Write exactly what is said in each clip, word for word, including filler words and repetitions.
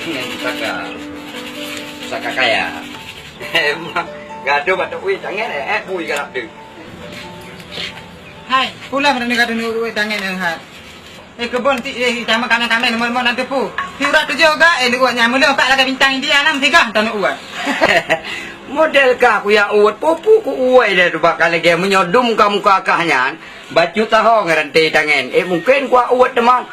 Nyan pusaka. Pusaka kaya. Emang gadoh bak teuh ueh tangen, eh, eh, bui galak deuh. Hai, pula mana ni gadoh ni ueh tangen, eh, hai. Eh, keubon ti, eh, tama kamé-kamé, lemon-lemon dan teupeu. Di urat tujoh ga, eh, luwat nyan meuleumpah lagèe bintang India nam tiga tanu ueh. Model kah kuyak uet, pupu ku ueh deh tu bak lagèe meunyoe dum ka muka kah nyan, bacut taho ngeurante tangen. Eh, mungken kuyak uet teuma.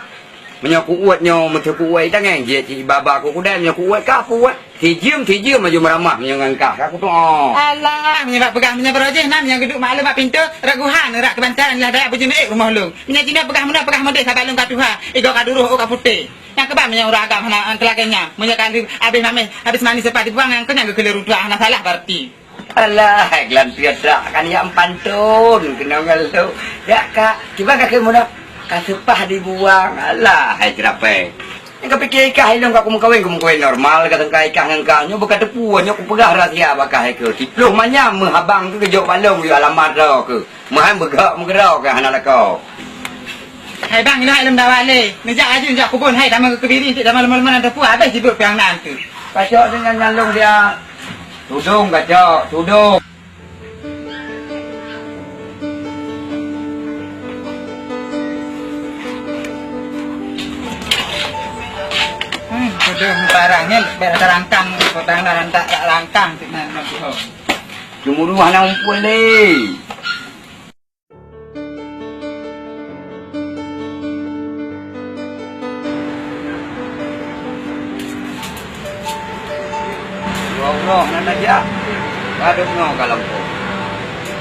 Meunyoe kuuet nyoe, meuseu kuuet i tangen, jeuet cit baba ku kudai, meunyoe kuuet ka kuuet. Sijeuem, sijeuem laju meuramah meunyoe ngon kah, ka kutu'oh. Alah, meunyoe bak peugah meunyoe barô jih na, meunyoe geuduek maklum bak pintoe, rot guhan, rot keubantaran lah dayah beujeuneuk rumoh lôn. Meunyoe jinoe peugah meunoe, peugah meudeh, saban lôn ka tuha, igoe ka duroh, ôk ka putéh. Nyang keuban meunyoe ureueng agam hana ngon teulagèe nyan, meunyoe ka habéh mamèh, habéh manis seupah dibuang, nyan keuh nyang geukeuleurutua hana salah barti. Alah, hai geulanteue dak kan yak meupanton keunoe ngon lôn. Dak ka, kiban ka keuh meunoe, ka seupah dibuang. Alah, hai ceurapée. Nyang ka pike i kah ilong ka kumeukawen, kumeukawen normal, ka sangka i kah ngon kah. Nyoe beuka teupeu, nyoe kupeugah rahsia bak kah keuh. Siploh manyam meuhabang keuh geujok bak lôn, geuyue alamat droe keuh. Meuhan beugok meugeudroe keuh hana lakoe. Hai bang, nyoe hai lôn dawa lé. Neujak laju neujak kubon hai tamong keu keubiri, cit tamong lemon-lemon dan teupeu habéh jibeuet piang nan tu. Kacok deungon nyang lôn dia. Tudong kacok, tudong. Hmm, tudong barang nyan, biar terangkang, potang dan tak, tak langkang, cit nan, nan, oh. Cemburu hana mumpul lé. Roh-roh nan tajak, padub nyoe ka lampôh.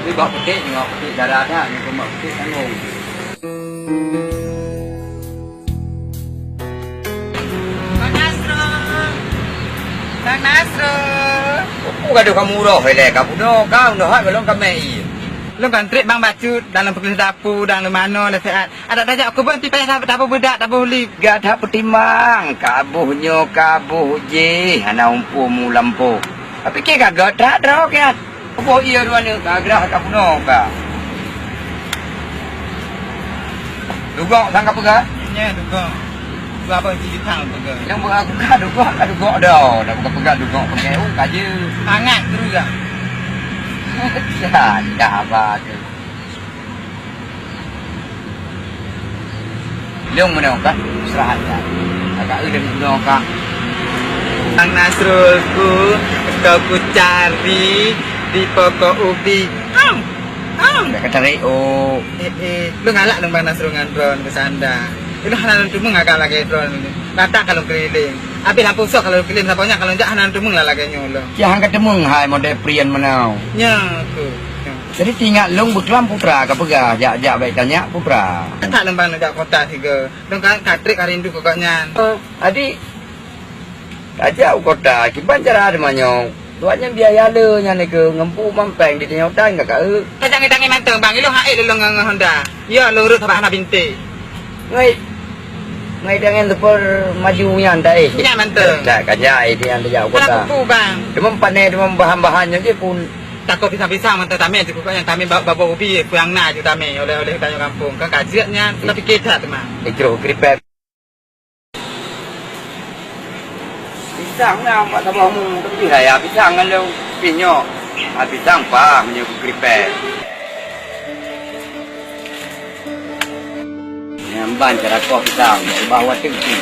Nibak peuték nyoe, peuték dara that, nyoe keumat peuték tanggong. Bang Nasrul! Bang Nasrul! Peue gadoh kamu uroh ilèe, ka bunoe ka, bunoe hat golom ka mé ié. Lôn kan trép bang bacut, dan lôn peugleh dapu, dan lôn manoe lé siat. Adak tajak kubon pih payah taboh beudak, taboh lip. Gata peutimang, ka boh nyoe, ka boh jéh, hana umpung mu lampôh. Tapi keu ka gèt that droe kiat. Boh ié dua neuk ka grah ka bunoe ka. Dugok sang ka peugah? Nyan dugok. Dua abang cit jitang peugah. Nyang peugah aku ka dugok, ka dugok dah. Dah bukan peugah dugok pakai u ka je. Angat terus dah. Dah, dah apa tu? Lôn meunoe kah, seurahan nyan. Agak ulôn meunoe kah. Bang Nasrulku, kau ku cari di pokok ubi. Am! Am! Dak ka tarék, oh. Eh, eh, lôn galak lôn Bang Nasrul ngon droen beusanda. Lôn hana lôn teumeung agam lagèe droen. Rata ka lôn keulileng. Abéh lampôh soe ka lôn keulileng, saboh nyan ka lôn jak hana lôn teumeung lah lagèe nyoe lôn. Cit han ka teumeung hai model prian meunoe. Nyan keuh. Nyan. Jadi teuingat lôn beuklam putra ka peugah, jak-jak bèk tanyak putra. That lôn ban jak kota sigoe. Lôn ka, ka trép ka rindu keu gobnyan. Adik, tajak u kota, kiban cara teuma nyoe. Gobnyan biaya le nyan nikeue, ngon bu mampeng di tanyoe tan ka kaeu. Tajak ngieng-tangieng mantong, Bang. Ilôn hait lôn ngon, ngon Honda. Yo, lôn rot sabab hana bintéh. Ngai, ngai tangen super maju nyan dah, eh. Nyan mantong. Dah, ka jai di nyan tajak u kota. Hana kuku, Bang. Cuma pane, cuma bahan-bahan nyan je pun. Takot pisang-pisang mantong tamé, cukup nyan tamé ba-, babah ubi, pulang na ju tamé, oleh-oleh tanyoe kampung. Kan ka jeuet nyan, tapi pike that teuma. Icroh keripik. Pisang na bak saboh mu, tapi raya pisang ngon lôn. Pih nyoe, ah, pisang pah meunyoe keripik. Nyan ban cara koh pisang, ubah watèe pih.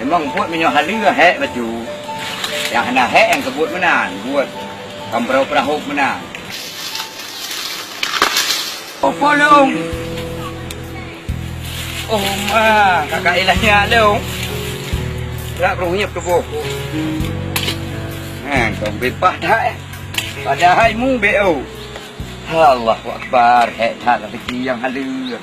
Memang buet meunyoe haleue hék bacut. Nyang hana hék nyang keubuet meunan, buet kamprau peurahôk meunan. Oh, polong. Oh, ma, kakak ilah nyak lông. Brat rôh nyep tuboh. Nah, kong bepah that, eh. Padahai mu beu. Allahu Akbar, hék that rezeki nyang haleue.